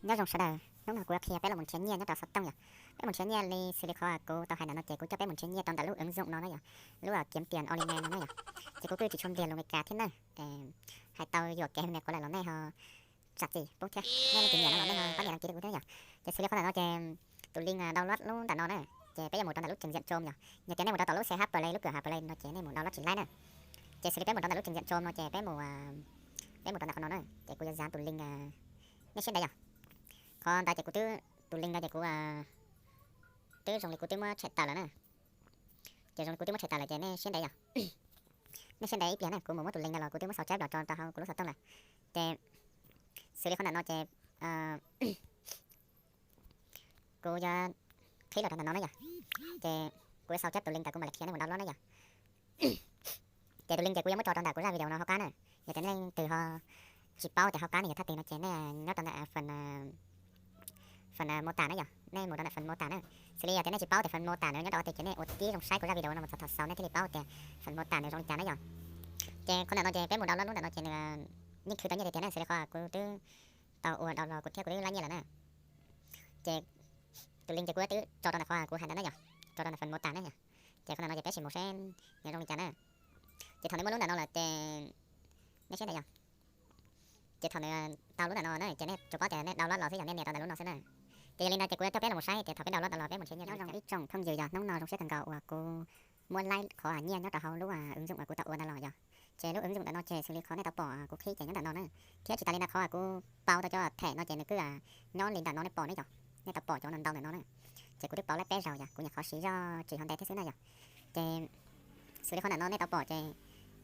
Nyob zoo sawv daws, hnub no kuv yuav qhia peb los mus nrhiav nyiaj nyob rau xov tooj yom. Peb mus nrhiav nyiaj li xws li qhov kuv tau hais ntawm no ces kuv coj peb mus nrhiav nyiaj rau ntawm lub ứng dụng no na yom, lub, a, kiếm tiền online no na yom. Ces kuv kuj tsis tshua ntiag lus Amelikas thiab na. Hais tau yuam kev me me kuv lawm los nej ho zam txim pub thiab, nej leej twg nyiam no los nej ho pab nias đăng ký rau kuv thiab yom. Ces xws li qhov ntawm no ces tus link, a, download lub ntawm no na, ces peb yuav mus rau ntawm lub trình duyệt Chrome yom. Yog tias nej mus rau tom lub CH Play, lub kws Play no ces nej mus download tsis laib na. Ces xws li peb mus rau ntawm lub trình duyệt Chrome no ces peb mus, a, peb mus rau ntawm qhov no na, ces kuv yuav dán tus link, a, nej siab ntev yom. Qhov ntawd ces kuv twb, tus link ntawd ces kuv, a, twb zoo li kuv twb muab tshem tawm lawm na. Ces zoo li kuv twb muab tshem tawm lawm ces nej siab ntev yom. Nej siab ntev ib pliag na, kuv mus muab tus link ntawd los kuv twb muab sao chép los tso rau hauv kuv lub xov tooj lawm. Ces xws li qhov ntawm no ces, a, kuv yuav qhib los rau ntawm no na yom. Ces kuv yuav sao chép tus link ntawd kuv mam li qhia nej mus download na yom. Ces tus link ces kuv yuav muab tso rau ntawm kuv zaj video no hauv qab na. Yog tias nej leej twg ho tsis paub tias hauv qab no yog thaj twg no ces nej nyob rau ntawm phần, phần mô tả na yom, nej mus rau ntawm phần mô tả na. Xws li yog tias nej tsis paub tias phần mô tả nws nyob rau qhov twg ces nej ua tib zoo saib kuv zaj video no mus txog thaum xaus nej thiaj li paub tias phần mô tả nws zoo li cas na yom. Ces qhov ntawm no ces peb mus download lub ntawm no ces nws yeej khwv tau nyiaj tiag tiag na, xws li qhov kuv twb tau ua download kuv thiab kuv twb laib nyiaj lawm na. Ces tus link ces kuv twb tso rau ntawm qhov kuv hais ntawd na yom, tso rau ntawm phần mô tả na yom. Ces qhov ntawm no ces peb sim mus seb nws zoo li cas na. Ces thaum nws muaj lub ntawm no lawm ces nej siab ntev yom. Ces thaum nws tau lub ntawm no na ces nej tsuas paub tias nej download los xwb yom, nej nias rau ntawm lub no xwb na. Ces yog li ntawd ces kuv yuav coj peb los mus saib tias thaum peb download tau los peb mus nrhiav nyiaj. Nyob zoo ib tsoom phooj ywg yom, hnub no zoo siab kawg nkaus uas kuv muab laib qhov nyiaj nyob rau hauv lub, a, ứng dụng uas kuv tau ua ntawd los yom. Ces lub ứng dụng ntawm no ces xws li qhov nej tau pom kuv qhib ces nyob ntawm no na. Thiab tsis tas li ntawd qhov kuv pauv tau cov thẻ no ces nws kuj, a, nyob li ntawm no nej pom ne yom. Nej tau pom cov no ntau ntawm no na. Ces kuv twb pauv laib peb zaug yom, kuv nyuam qhuav siv zog tsis hauv ntev thiab xwb na yom. Ces xws li qhov ntawm no nej tau pom ces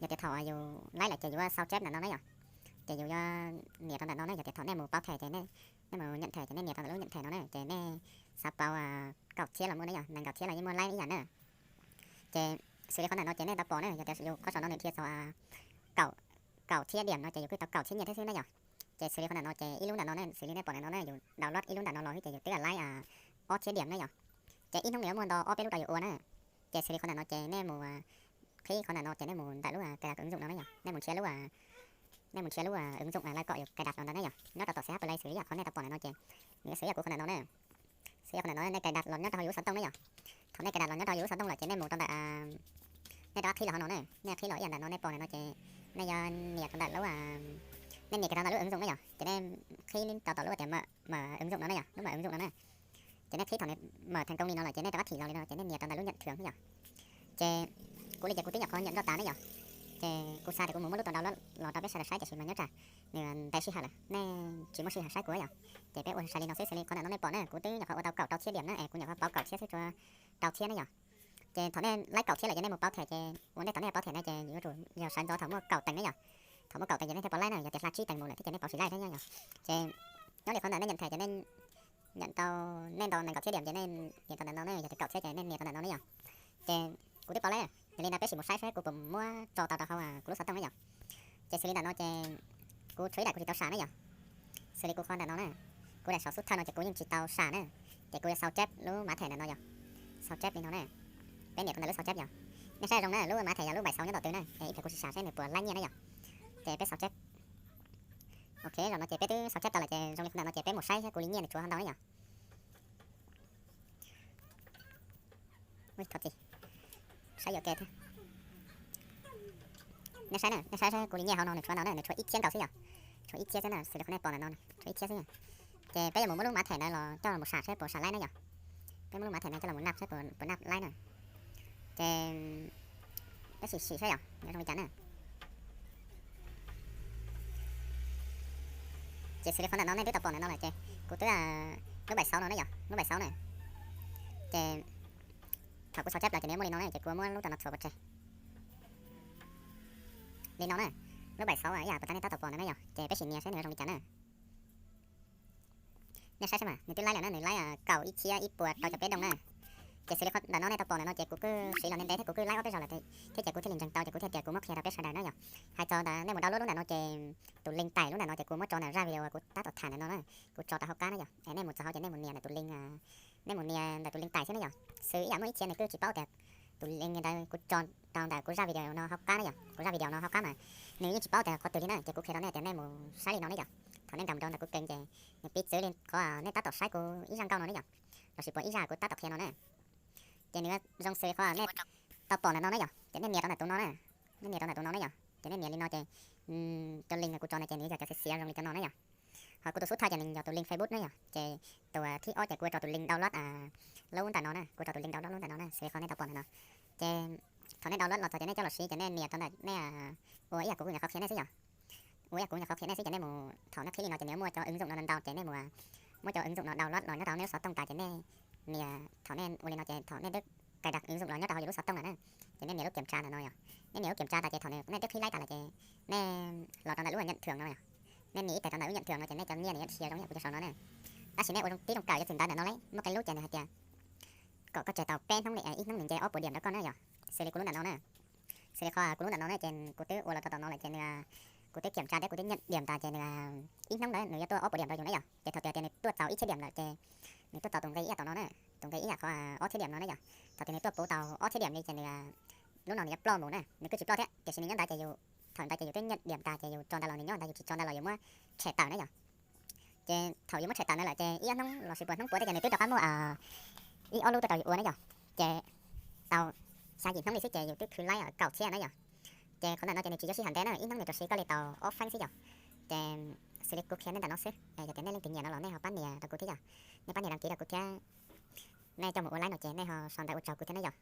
yog tias thaum yus laib lawm ces yus yuav sao chép ntawm no na yom. Ces yus yuav nias rau ntawm no ne, yog tias thaum nej mus pauv thẻ ces nej, nej mus nhận thẻ ces nej nias rau ntawm lub nhận thẻ no na, ces nej xav pauv, a, kaum txhiab los muaj ne yom, nees nkaum txhiab los yeej muaj laib ib yam na. Ces xws li qhov ntawm no ces nej tau pom ne, yog tias yus qhov saum no nws dhia txog, a, kaum, kaum txhiab điểm no ces yus kuj tau kaum txhiab nyiaj thiab xwb na yom. Ces xws li qhov ntawm no ces ib lub ntawm no ne, xws li nej pom ntawm no ne, yus download ib lub ntawm no los xwb ces yus twb laib, a, ob txhiab điểm ne yom. Ces ib hnub nws yuav muaj ntau ob peb lub rau yus ua na. Ces xws li qhov ntawm no ces nej mus, a, qhib qhov ntawm no ces nej mus ntawm lub, a, cài đặt ứng dụng no ne yom, nej mus nrhiav lub, a, nej mus nrhiav lub, a, ứng dụng, a, lawv kom yus cài đặt los ntawd ne yom. Nyob rau tom CH Play xws li yam qhov nej tau pom ntawm no ces nws xws yam kuv qhov ntawm no ne. Xws yam qhov ntawm no nej cài đặt los nyob rau hauv yus lub xov tooj ne yom. Thaum nej cài đặt los nyob rau yus lub xov tooj lawm ces nej mus rau ntawm, a, nej rov qhib los hauv no ne, nej qhib los ib yam ntawm no nej pom ntawm no ces nej yuav nias rau ntawm lub, a, nej nias kiag rau ntawm lub ứng dụng ne yom, ces nej qhib rau tom lub tias mở, mở ứng dụng no ne yom, lub mở ứng dụng no na. Ces nej qhib thaum nws mở thành công li no lawm ces nej rov qab thim los li no ces nej nias rau ntawm lub nhận thưởng ne yom. Ces kuv li ces kuv twb nyuam qhuav nhận nroj tas ne yom. Ces kuv xav tias kuv mus muab lub tau download los rau peb sawv daws saib tiam sis mas nyob tsam nws ntev sij hawm lawm nej tsis muaj sij hawm saib kuv yom. Ces peb ua sai li no xwb, xws li qhov ntawm no nej pom na, kuv twb nyuam qhuav ua tau kaum rau txhiab điểm na es kuv nyuam qhuav pauv kaum txhiab xwb, tshuav rau txhiab ne yom. Ces thaum nej laib kaum txhiab lawm ces nej mus pauv thẻ ces ua ntej thaum nej pauv thẻ na ces yuav tsum yog sawv ntxov thaum muaj kaum teev ne yom. Thaum muaj kaum teev ces nej thiaj pom laib na, yog tias hla tsib teev mus lawm thiab ces nej pauv tsis laib thiab ne yom. Ces nyob li qhov ntawm nej nhận thẻ ces nej nhận tau, nej ntau nees nkaum txhiab điểm ces nej nias rau ntawm no ne, yog tias kaum txhiab ces nej nias rau ntawm no ne yom. Ces kuv twb pauv laib, yog li ntawd peb sim mus saib saib kuv puas muab tso tau rau hauv kuv lub xov tooj ne yom. Ces xws li ntawm no ces kuv tshuav ib daim kuv tsis tau sam ne yom. Xws li kuv qhov ntawm no na, kuv daim saum xub thawj no ces kuv yeej tsis tau sam na. Ces kuv yuav sao chép lub mã thẻ ntawm no yom. Sao chép li no na. Peb nias rau ntawm lub sao chép yom. Nej saib zoo na, lub mã thẻ yog lub bảy sáu nyob tom twg na, es ib pliag kuv sim sam seb nws puas laib nyiaj na yom. Ces peb sao chép. Ok, zaum no ces peb twb sao chép tau lawm ces zoo li qhov ntawm no ces peb mus saib saib kuv li nyiaj nws tshuav ntau ne yom. Ui, thov txim. Saib yuam kev thiab. Nej saib na, nej saib saib kuv li nyiaj hauv no nws tshuav ntau na, nws tshuav ib txhiab nkaus xwb yom. Tshuav ib txhiab xwb na, xws li qhov nej pom ntawm no tshuav ib txhiab xwb. Ces peb yuav mus muab lub mã thẻ ntawd los coj los sam saib puas sam laib na yom. Peb muab lub mã thẻ ntawd coj los naj saib puas naj laib na. Ces peb sim sim saib yom, nyob zoo li cas na. Ces xws li qhov ntawm no nej twb tau pom ntawm no lawm ces kuv twb, lub bảy sáu no ne yom, lub bảy sáu na. Ces thaum kuv sao chép los ces nws muaj li no ne, ces kuv muab lub tam no txhuam pov tseg. Li no na, lub bảy sáu ib yam puas tau nej tab tom pom ntawd ne yom, ces peb sim nias saib nws zoo li cas na. Nej saib saib mas nws twb laib lawm na, nws laib kaum ib txhiab ib puas rau caum peb doo na. Ces xws li qhov ntawm no nej tau pom ntawm no ces kuv kuj siv los ntev ntev thiab kuv kuj laib ob peb zaug lawm thiab ces kuv thiaj li ntseeg tau ces kuv thiaj tias kuv muab qhia rau peb sawv daws na yom. Hais txog ntawm nej mus download lub ntawm no ces tus link tải lub ntawm no ces kuv muab tso ntawm zaj video kuv tab tom tham ntawm no na, kuv tso rau hauv qab na yom. Es nej mus txog hauv ces nej mus nias ntawm tus link, nej mus nias ntawm tus link tải xwb na yom. Xws ib yam muaj ib txhia nws kuj tsis paub tias tus link ntawd kuv tso rau ntawm kuv zaj video no hauv qab na yom, kuv zaj video no hauv qab mas nws yeej tsis paub tias qhov twg li na, ces kuv qhia rau nej tias nej mus saib li no ne yom. Qhov nej ntaus mus rau ntawm kuv kênh ces nws piv txwv li qhov nej tab tom saib kuv ib zaj nkauj no ne yom, lossis puas ib zaj kuv tab tom qhia no na. Ces nws zoo xws li qhov nej tau pom ntawm no ne yom, ces nej nias rau ntawm tus no na. Nej nias rau ntawm tus no ne yom, ces nej nias li no ces cov link kuv tso no ces nws yog cov xiav xiav zoo li cov no ne yom. Ho kuv tus xub thawj ces nws yog tus link Facebook ne yom, ces tus thib ob ces kuv ua rau tus link download lub ntawm no na, kuv ua rau tus link download lub ntawm no na, xws li qhov nej tau pom ntawm no. Ces thaum nej download los txog ces nej coj los siv ces nej nias rau ntawm nej ua ib yam kuv nyuam qhuav qhia nej xwb yom. Ua ib yam kuv nyuam qhuav qhia nej xwb ces nej mus, thaum nej qhib li no ces nws muaj cov ứng dụng no ntau ces nej mus muab cov ứng dụng no download los nyob rau hauv nej lub xov tooj tas ces nej nias, thaum nej ua li no ces thaum nej twb cài đặt ứng dụng los nyob rau hauv yus lub xov tooj lawm na, ces nej nias lub kiểm tra ntawm no yom. Nej nias lub kiểm tra tas ces thaum nej twb qhib laib tas lawm ces nej los rau ntawm lub nhận thưởng no yom. Nej nias ib tais rau ntawm lub nhận thưởng no ces nej cov nyiaj nws yuav dhia zoo ib yam kuv cov saum no na. Tab sis nej ua tib zoo kawm yuav tsis ntawd ntawm no lauj, muaj qee lub ces nws hais tias kom koj tseg tau peb hnub li, ib hnub nws nce ob puas điểm rau koj na yom. Xws li kuv lub ntawm no na, xws li qhov kuv lub ntawm no ne ces kuv twb ua los tau tom no lawm ces nws, kuv twb kiểm tra thiab kuv twb nhận điểm tas ces nws ib hnub ntawd nws yuav tuaj ob puas điểm rau yus na yom. Ces thaum tias tias nws tuaj txaus ib txhiab điểm lawm ces nws tuaj txaus tus nqe ib yam tom no na, tus nqe ib yam qhov ob txhiab điểm no na yom. Thaum tias nws tuaj puv tau ob txhiab điểm li ces nws lub no nws yuav ploj mus na, nws kuj tsis ploj thiab tiam sis nws nyob ntawd ces yus, thaum ntawd ces yus twb nhận điểm tas ces yus tso ntawd los nws nyob ntawd, yus tsis tso ntawd los yus muab tshem tawm na yom. Ces thaum yus muab tshem tawm ntawd lawm ces ib ob hnub lossis puas hnub puav thiab ces nws twb rov qab muaj ib ob lub tuaj rau yus ua na yom. Ces tau xya yim hnub li xwb ces yus twb khwv laib kaum txhiab na yom. Ces qhov ntawm no ces nws tsis yuav sij hawm ntev na, ib hnub nws rau siv koj li tau ob feeb xwb yom. Ces xws li kuv qhia nej ntawm no xwb, yog tias nej leej twg nyiam no los nej ho pab nias rau kuv thiab yom. Nej pab nias đăng ký rau kuv thiab, nej coj mus ua laib no ces nej ho sau ntawv ua tsaug kuv thiab na yom.